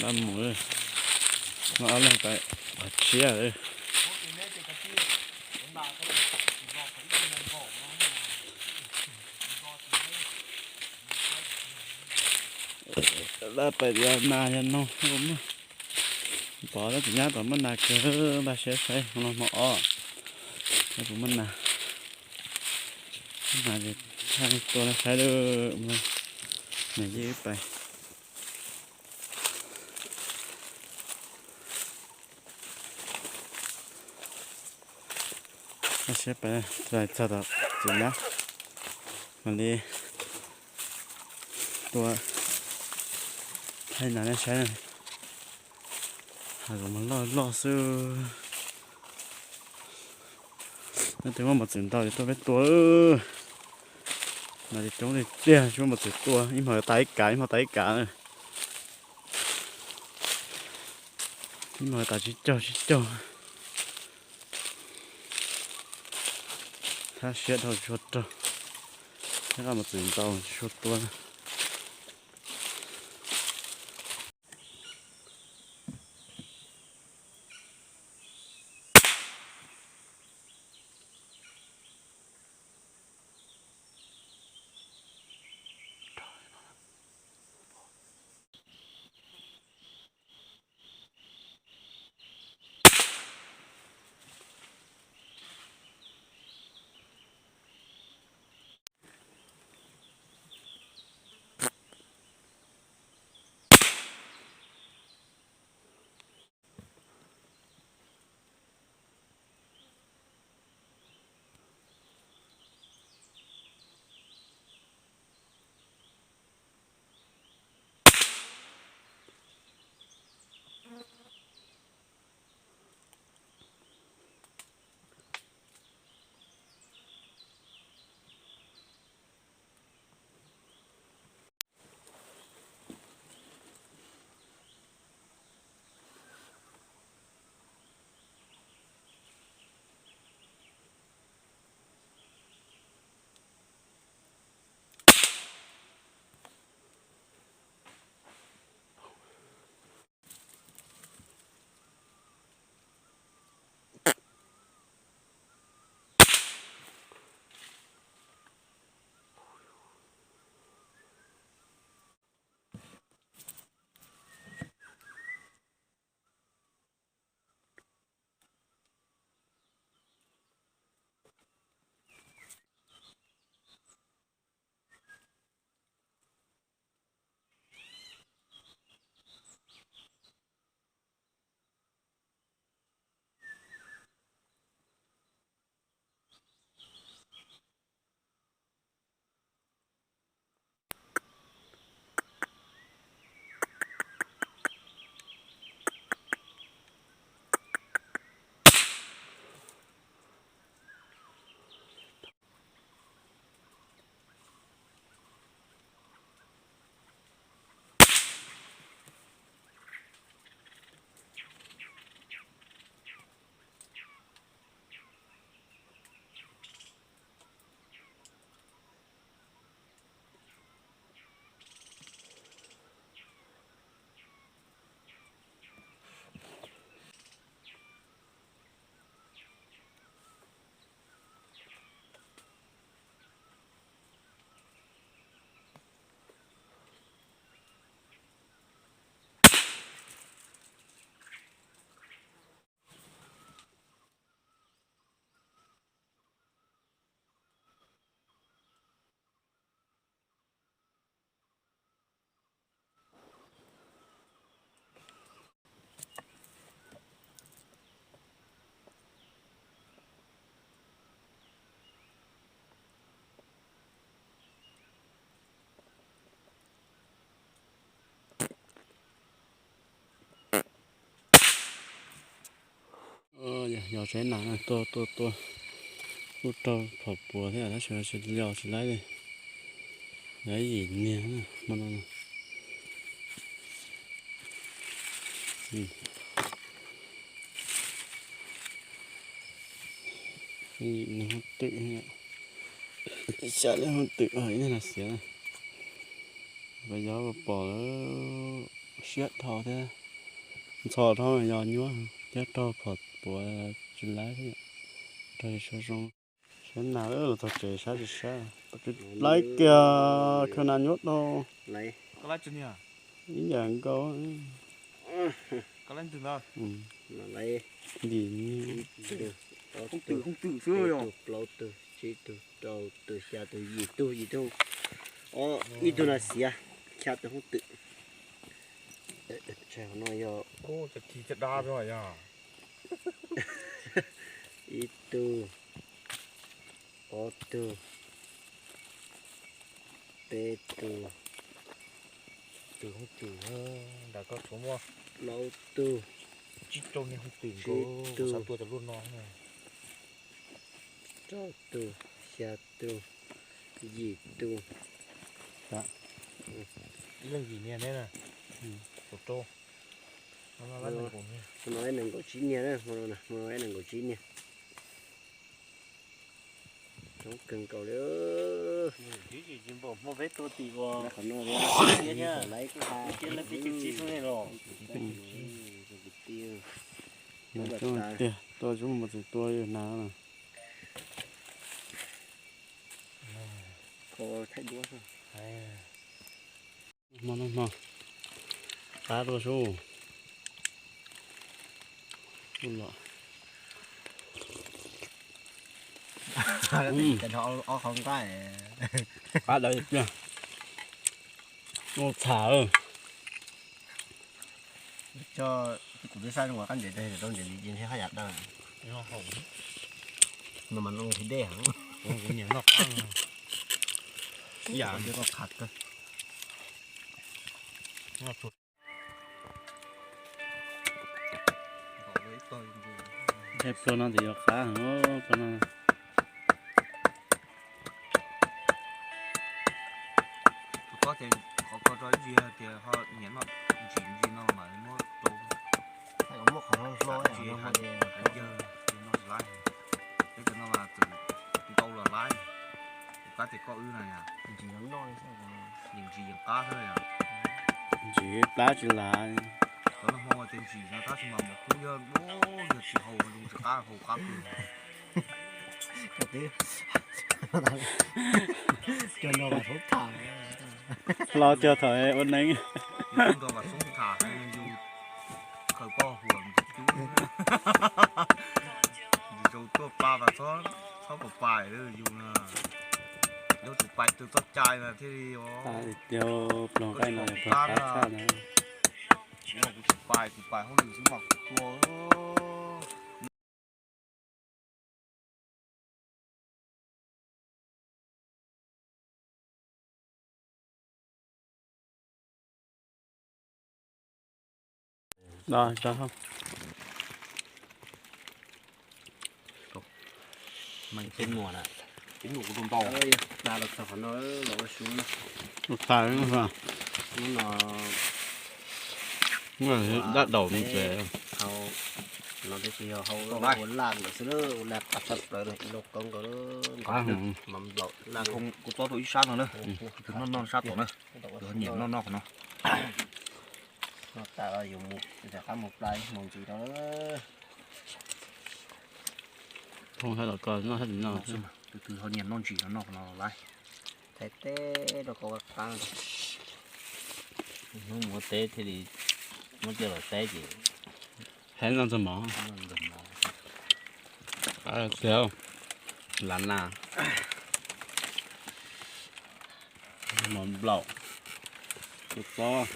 Laj mus, no ob leeg pais qhov tshiab lawm. Laj pais yog nas yog noog, pov tab tsis nyab tom muaj nas kawg, npaj siab saib hmo no hmo ob, puas muaj nas. Nas ces thaij tua saib lawm, nws yeej pais. Npaj siab pais txog tom txiv nyab, mam li tua thaij nas nej saib. Hav zoov mas loj loj xwb. Nej twb muaj mos txwv ntau ces tuaj peb tua. Nas ces coob tiag tiag, tsis muaj mos txwv tua, ib hmo tas ib kav, ib hmo tas ib kav na. Ib hmo tas tsib caug tsib caug. Thab siab dhau tsis tshua raug, thiab laj mos txwv ntau tsis tshua tua. Yog saib nas tua tua tua, kuj raug phom puas thiab tab sis tsis yog tsis laib li. Laib yim niag hmo no. Yim niag hoob twm, xya leej hoob twm, ib niag nas xiav. Pas yov pom lawm. Siab dhau thiab, ntxhov dhau yog nyuaj thiab, raug phom puav tsis laib thiab. Raug sab zoo, sab nas los txog tsev sab tsis sab. Laib kiag khawb nas nyuaj dhau. Ib yam nkaus. Ntim, plaub tug, tsib tug, rau tug, xya tug, yim tug, yim tug, ib tug nas xiav, xya tug hoob twm. Tsam no yog ib tug, ob tug, peb tug, tus hoob twm, nram koj tshuav muaj plaub tug, tsib tug, rau tug, xya tug, yim tug. Ib leeg yim niag neb na. Tus rau, no ib nees nkaum tsib niag, hmo no ib nees nkaum tsib niag. Coob kawg nkaus li. Hmo peb tua tim ua, qhov no tiag, lawv peb caug tsib xwb ne los. Tiag, tua tsis muaj mos txwv tua yus hnav na. Hmo no hmo qab dua sub. Ob qhov nqaij, qab dawb tiag. Ua txham. Kuv twb saib zoo qab ntses, rau ntses li haj yam dawb. No mas no thiaj dej heev. Kuv nyiam noj qab no. Ib yam li koj qhov kawg. Pluag no ces yuav qab heev, pluag no. Tus kob ces qhov ko rau ib ntsis tias ho nyiam noj ntsim ntsis no mas muab rau. Muab qhov hlo hlo yawg no laib, peb cov no mas txawm ntau los laib. Tus kab ces koj wb no yom. Ntsim no noj, yeej ntsim yeej qab xwb yom. Ntsim plab tsis laib. Cov no hmo tias ntsim no tab sis mas mus kub yog, yog tsis haus zoo tsis qab, haus qab kawg. Cov no mas soob tham. Hlo cog thaum ua neeb. Yus nrog Vam Xoob tham yus khaws poj huam cub. Yus zaum tuaj pa mas txhob pais pais yus na. Yus tus pais tus txoj cai mas thiaj li os. Tiag, pluag nqaij no pluag qab tshaj na. Kuv tsis pais, kuv pais hauj lwm xwb mas kuv tua. Tus tas, dab daum no ces, no tab sis yog hau ua laj ntawm xwb, ua laj qab tshaj plaws, ib lub koob nkaus. Kuv txob rau ib sab no na, tus noj noj sab tom na, tus nyiam noj noj qhov no. Noj tas yus mus rov qab mus plab mus ntsis no. Tus twg ho nyiam noj ntsis no noj qhov no lawm. Thaij teb rau koj qab. Hnub mus ua teb thiaj li muab coj los saib ces heev no ntxog mov. Lav nas, mov nplaum, kua txob.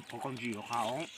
Qhov koj ntsis qha os.